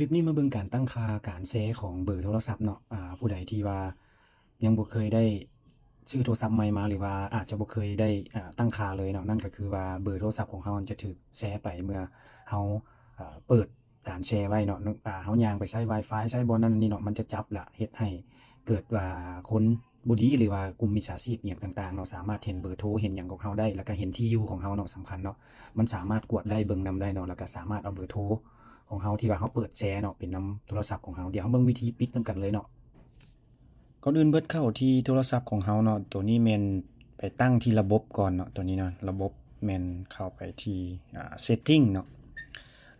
ຄລິບນີ້ມາເບິ່ງການຕັ້ງຄ່າການແຊຂອງເບີໂທລະສັບເນາະ. ອາ ຜູ້ໃດທີ່ວ່າຍັງບໍ່ເຄີຍໄດ້ຊື້ໂທລະສັບໃໝ່ມາ ຫຼືວ່າອາດຈະບໍ່ເຄີຍໄດ້ ອາ ຕັ້ງຄ່າເລີຍເນາະ, ນັ້ນກໍຄືວ່າເບີໂທລະສັບຂອງເຮົາຈະຖືກແຊໄປເມື່ອເຮົາ ອາ ເປີດການແຊໄວ້ເນາະ. ອາ ເຮົາຍ່າງໄປໃຊ້ Wi-Fi ໃຊ້ບ່ອນນັ້ນນີ້ເນາະ, ມັນຈະຈັບ ແລະ ເຮັດໃຫ້ເກີດວ່າຄົນ ບໍ່ດີ ຫຼືວ່າກຸ່ມມິດສາຊີບຫຍັງຕ່າງໆເນາະ ສາມາດເຫັນເບີໂທເຫັນຫຍັງຂອງເຮົາໄດ້ ແລ້ວກະເຫັນທີ່ຢູ່ຂອງເຮົາເນາະ ສຳຄັນເນາະ. ມັນສາມາດກວດໄດ້ເບິ່ງນຳໄດ້ເນາະ ແລ້ວກະສາມາດເອົາເບີໂທຂອງເຮົາທີ່ວ່າເຮົາເປີດແຊເນາະ ເປັນນຳໂທລະສັບຂອງເຮົາ. ດຽວເຮົາເບິ່ງວິທີປິດນຳກັນເລີຍເນາະ. ກ່ອນອື່ນເບິດເຂົ້າທີ່ໂທລະສັບຂອງເຮົາເນາະ, ໂຕນີ້ແມ່ນໄປຕັ້ງທີ່ລະບົບກ່ອນເນາະ. ໂຕນີ້ເນາະ ລະບົບແມ່ນເຂົ້າໄປທີ່ ອາ setting ເນາະ.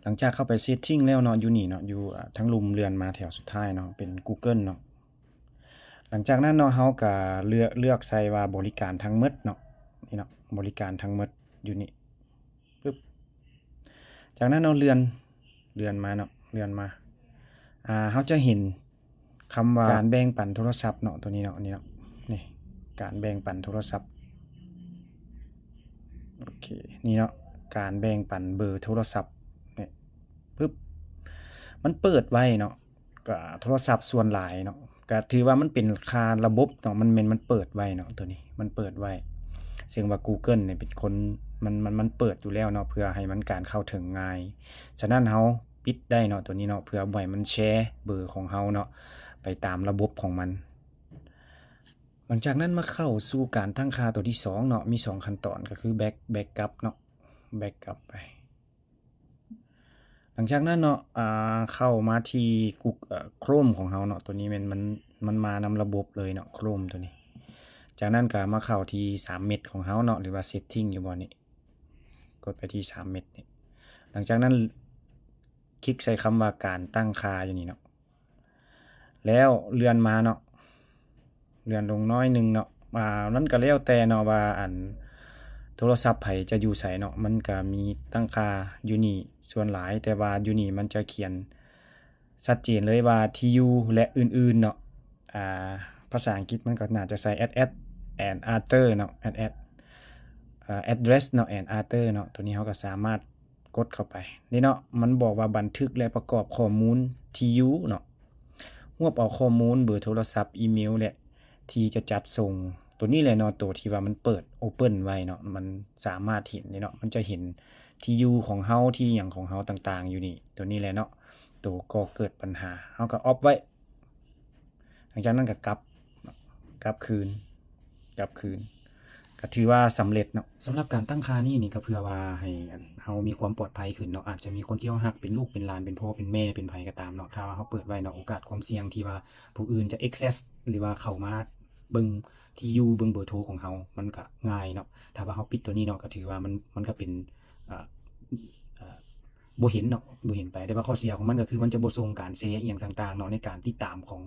ຫຼັງຈາກເຂົ້າໄປ setting ແລ້ວເນາະ ຢູ່ນີ້ເນາະ ຢູ່ ອາ ທາງລຸ່ມເລື່ອນມາແຖວສຸດທ້າຍເນາະ ເປັນ Google ເນາະ. ຫຼັງຈາກນັ້ນເນາະ ເຮົາກະເລືອກ ເລືອກໃສ່ວ່າບໍລິການທັງໝົດເນາະ, ນີ້ເນາະ ບໍລິການທັງໝົດຢູ່ນີ້ ປຶບ. ຈາກນັ້ນເນາະ ເລື່ອນ ເລື່ອນມາເນາະ ເລື່ອນມາ ອາ ເຮົາຈະເຫັນຄຳວ່າການແບ່ງປັນໂທລະສັບເນາະ, ໂຕນີ້ເນາະ ນີ້ເນາະ ນີ້ ການແບ່ງປັນໂທລະສັບ. ໂອເຄ ນີ້ເນາະ ການແບ່ງປັນເບີໂທລະສັບ ນີ້ ປຶບ ມັນເປີດໄວ້ເນາະ. ກະໂທລະສັບສ່ວນຫຼາຍເນາະ ກະຖືວ່າມັນເປັນຄ່າລະບົບເນາະ, ມັນແມ່ນ ມັນເປີດໄວ້ເນາະ ໂຕນີ້ມັນເປີດໄວ້. ເຊິ່ງວ່າ Google ນີ້ເປັນຄົນ ມັນ ມັນ ມັນເປີດຢູ່ແລ້ວເນາະ ເພື່ອໃຫ້ມັນການເຂົ້າເຖິງງ່າຍ. ສະນັ້ນເຮົາປິດໄດ້ເນາະ ໂຕນີ້ເນາະ ເພື່ອບໍ່ໃຫ້ມັນແຊເບີຂອງເຮົາເນາະ ໄປຕາມລະບົບຂອງມັນ. ຫຼັງຈາກນັ້ນມາເຂົ້າສູ່ການຕັ້ງຄ່າໂຕທີສອງເນາະ, ມີສອງຂັ້ນຕອນ ກໍຄື back backup ເນາະ backup ໄປ. ຫຼັງຈາກນັ້ນເນາະ ອາ ເຂົ້າມາທີ່ Google ເອີ Chrome ຂອງເຮົາເນາະ, ໂຕນີ້ແມ່ນມັນ ມັນມານຳລະບົບເລີຍເນາະ Chrome ໂຕນີ້. ຈາກນັ້ນກໍມາເຂົ້າທີ່ສາມເມັດຂອງເຮົາເນາະ ຫຼືວ່າ setting ຢູ່ບ່ອນນີ້ ກົດໄປທີ່ສາມເມັດນີ້. ຫຼັງຈາກນັ້ນຄລິກໃສ່ຄຳວ່າການຕັ້ງຄ່າຢູ່ນີ້ເນາະ. ແລ້ວເລື່ອນມາເນາະ ເລື່ອນລົງໜ້ອຍໜຶ່ງເນາະ. ອາ ມັນກໍແລ້ວແຕ່ເນາະວ່າ ອັນ ໂທລະສັບໃຜຈະຢູ່ໃສເນາະ, ມັນກໍມີຕັ້ງຄ່າຢູ່ນີ້ສ່ວນຫຼາຍ, ແຕ່ວ່າຢູ່ນີ້ມັນຈະຂຽນຊັດເຈນເລີຍວ່າທີ່ຢູ່ ແລະ ອື່ນໆເນາະ. ອາ ພາສາອັງກິດມັນກໍໜ້າຈະໃສ່ add and other ເນາະ add ເອີ address ເນາະ and other ເນາະ. ໂຕນີ້ເຮົາກໍສາມາດ ກົດເຂົ້າໄປນີ້ເນາະ, ມັນບອກວ່າບັນທຶກ ແລະ ປະກອບຂໍ້ມູນທີ່ຢູ່ເນາະ, ຮວບເອົາຂໍ້ມູນເບີໂທລະສັບ, ອີເມວ ແລະ ທີ່ຈະຈັດສົ່ງ. ໂຕນີ້ແຫຼະເນາະ ໂຕທີ່ວ່າມັນເປີດ open ໄວ້ເນາະ, ມັນສາມາດເຫັນນີ້ເນາະ, ມັນຈະເຫັນທີ່ຢູ່ຂອງເຮົາ ທີ່ຫຍັງຂອງເຮົາຕ່າງໆຢູ່ນີ້. ໂຕນີ້ແຫຼະເນາະ ໂຕກໍ່ເກີດບັນຫາ. ເຮົາກໍ off ໄວ້. ຫຼັງຈາກນັ້ນກໍກັບ ກັບຄືນ ກັບຄືນ ກໍຖືວ່າສຳເລັດເນາະ. ສຳລັບການຕັ້ງຄ່ານີ້ນີ້ ກໍເພື່ອວ່າໃຫ້ ອັນ ເຮົາມີຄວາມປອດໄພຂຶ້ນເນາະ, ອາດຈະມີຄົນທີ່ເຮົາຮັກ ເປັນລູກເປັນຫຼານ ເປັນພໍ່ເປັນແມ່ ເປັນໃຜກໍຕາມເນາະ, ຖ້າວ່າເຮົາເປີດໄວ້ເນາະ ໂອກາດຄວາມສ່ຽງທີ່ວ່າຜູ້ອື່ນຈະ access ຫຼືວ່າເຂົ້າມາເບິ່ງທີ່ຢູ່ ເບິ່ງເບີໂທຂອງເຮົາ ມັນກໍງ່າຍເນາະ. ຖ້າວ່າເຮົາປິດໂຕນີ້ເນາະ ກໍຖືວ່າມັນ ມັນກໍເປັນ ອາ ອາ ບໍ່ເຫັນເນາະ ບໍ່ເຫັນໄປ. ແຕ່ວ່າຂໍ້ເສຍຂອງມັນກໍຄືມັນຈະບໍ່ສົ່ງການແຊອີ່ຫຍັງຕ່າງໆເນາະ ໃນການຕິດຕາມຂອງ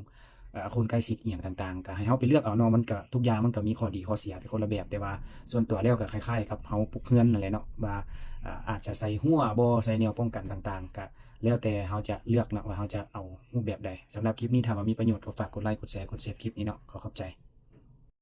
ເອີ ຄົນໃກ້ຊິດອີ່ຫຍັງຕ່າງໆ ກໍໃຫ້ເຮົາໄປເລືອກເອົາເນາະ. ມັນກໍ ທຸກຢ່າງມັນກໍມີຂໍ້ດີຂໍ້ເສຍໄປຄົນລະແບບ, ແຕ່ວ່າສ່ວນຕົວແລ້ວກໍຄ້າຍໆກັບເຮົາປຸກເຮືອນນັ້ນແຫຼະເນາະ ວ່າ ອາ ອາດຈະໃສ່ຮົ້ວບໍ່ ໃສ່ແນວປ້ອງກັນຕ່າງໆ ກໍແລ້ວແຕ່ເຮົາຈະເລືອກເນາະ ວ່າເຮົາຈະເອົາຮູບແບບໃດ. ສຳລັບຄລິບນີ້ ຖ້າວ່າມີປະໂຫຍດ ກໍຝາກກົດໄລ ກົດແຊ ກົດເຊບຄລິບນີ້ເນາະ. ຂໍຂອບໃຈ.